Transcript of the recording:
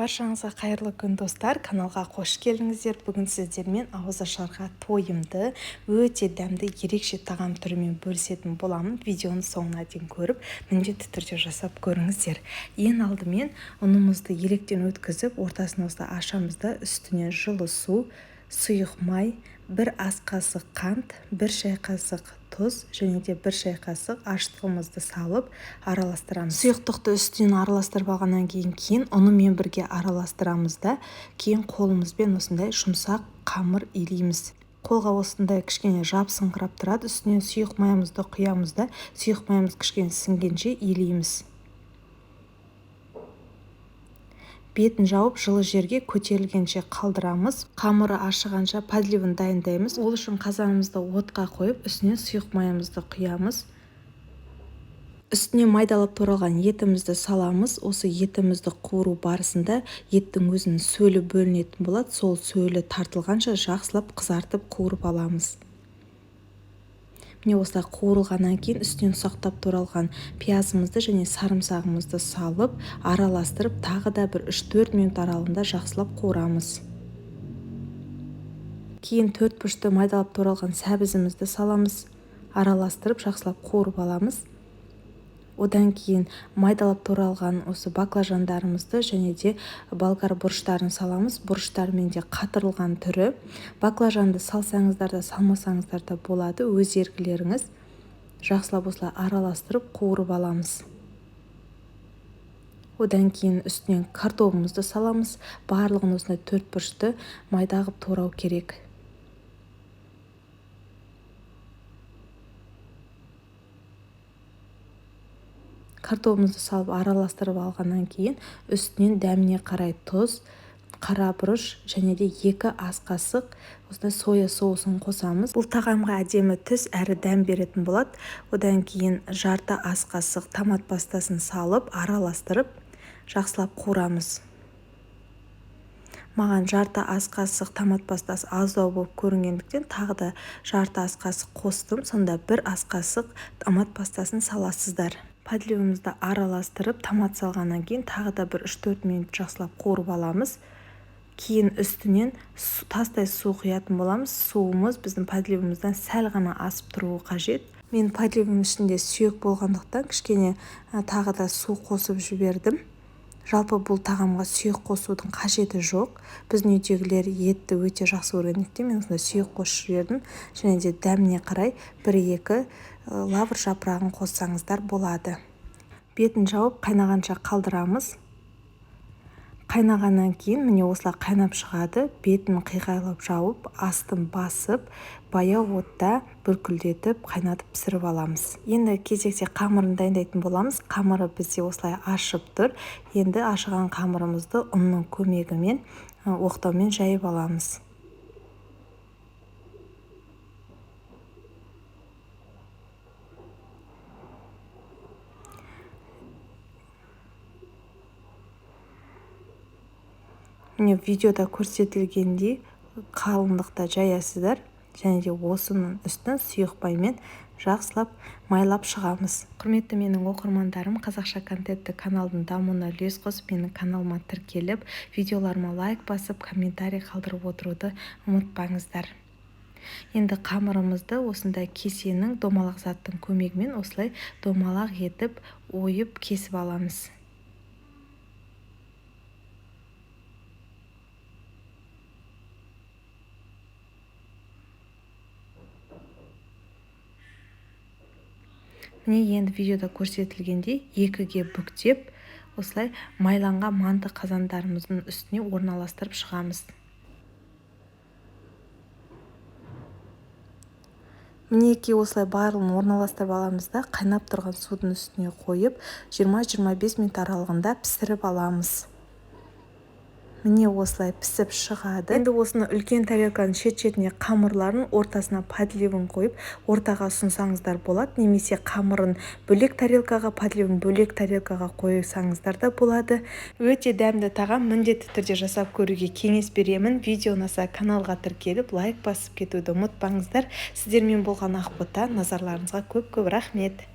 Баршаңызға қайырлы күн, достар! Каналға қош келдіңіздер. Бүгін сіздермен ауызашарға тойымды, өте дәмді, ерекше тағам түрімен бөлісетін боламын. Видеоны соңына дейін көріп, міндетті түрде жасап көріңіздер. Ең алдымен ұнымызды електен өткізіп, ортасын осылай ашамыз да, үстіне жылы су, сұйық май, 1 ас қасық қант, 1 шай қасық тұз және де 1 шай қасық ашытқымызды салып араластырамыз. Сұйықтықты үстінен араластырып алғаннан кейін ұнымен бірге араластырамыз да, кейін қолымызбен осындай жұмсақ қамыр илейміз. Қолға осындай кішкене жабысыңқырап тұрады. Үстінен сұйық майымызды құямыз да, сұйық майымыз кішкене сіңгенше илейміз. Бетін жауып, жылы жерге көтерілгенше қалдырамыз. Қамыры ашығанша подливін дайындаймыз. Ол үшін қазанымызды отқа қойып, үстіне сұйық майымызды құямыз. Үстіне майдалап туралған етімізді саламыз. Осы етімізді қуыру барысында еттің өзінің сөлі бөлінетін болады. Сол сөлі тартылғанша жақсылап қызартып қуырып аламыз. Міне, осылай қуырылғаннан кейін үстінен ұсақтап туралған пиязымызды және сарымсағымызды салып, араластырып, тағы да бір 3-4 минут аралығында жақсылап қуырамыз. Кейін 4 бұрышты майдалап туралған сәбізімізді саламыз, араластырып, жақсылап қуырып аламыз. Одан кейін майдалап туралған осы баклажандарымызды және де болгар бұрыштарын саламыз. Бұрыштармен де қатырылған түрі. Баклажанды салсаңыздар да, салмасаңыздар да болады, өз еркілеріңіз. Жақсылап осылай араластырып қуырып аламыз. Одан кейін үстінен картобымызды саламыз. Барлығын осындай 4 бұрышты майда қылып турау керек. Картобымызды салып араластырып алғаннан кейін үстінен дәміне қарай тұз, қара бұрыш және де 2 ас қасық осындай соя соусын қосамыз. Бұл тағамға әдемі түс әрі дәм беретін болады. Одан кейін жарты ас қасық томат пастасын салып, араластырып, жақсылап қуырамыз. Маған жарты ас қасық томат пастасы аздау болып көрінгендіктен тағы да жарты ас қасық қостым. Сонда 1 ас қасық томат пастасын саласыздар. Подливімізді араластырып, томат салғаннан кейін тағы да бір 3-4 минут жақсылап қуырып аламыз. Кейін үстінен тастай су құятын боламыз. Суымыз біздің подливімізден сәл ғана асып тұруы қажет. Мен подливім ішінде сүйек болғандықтан кішкене тағы да су қосып жібердім. Жалпы бұл тағамға сүйек қосудың қажеті жоқ. Біздің үйдегілер етті өте жақсы көргендіктен мен осындай сүйек қосып жібердім. Және де дәміне қарай бір-екі лавр жапырағын қоссаңыздар болады. Бетін жауып қайнағанша қалдырамыз. Қайнағаннан кейін міне осылай қайнап шығады. Бетін қиғайлап жауып, астын басып, баяу отта бүлкілдетіп, қайнатып пісіріп аламыз. Енді кезекте қамырын дайындайтын боламыз. Қамыры бізде осылай ашып тұр. Енді ашыған қамырымызды ұнның көмегімен оқтаумен жайып аламыз. Міне, видеода көрсетілгендей қалыңдықта жаясыздар және де осының үстін сұйық маймен жақсылап майлап шығамыз. Құрметті менің оқырмандарым, қазақша контентті каналдың дамуына үлес қосып, менің каналыма тіркеліп, видеоларыма лайк басып, комментарий қалдырып отыруды ұмытпаңыздар. Енді қамырымызды осындай кесенің домалақ заттың көмегімен осылай домалақ етіп ойып кесіп аламыз. Міне, енді видеода көрсетілгендей екіге бүктеп, осылай майланған манты қазандарымыздың үстіне орналастырып шығамыз. Мінекей, осылай барлығын орналастырып аламыз да, қайнап тұрған судың үстіне қойып, жиырма-жиырма бес минут аралығында пісіріп аламыз. Міне, осылай пісіп шығады. Енді осыны үлкен тарелканың шет-шетіне қамырларын, ортасына подливін қойып, ортаға ұсынсаңыздар болады, немесе қамырын бөлек тарелкаға, подливін бөлек тарелкаға қойсаңыздар да болады. Өте дәмді тағам, міндетті түрде жасап көруге кеңес беремін. Видео ұнаса каналға тіркеліп, лайк басып кетуді ұмытпаңыздар. Сіздермен болған Ақбота, назарларыңызға көп-көп рахмет.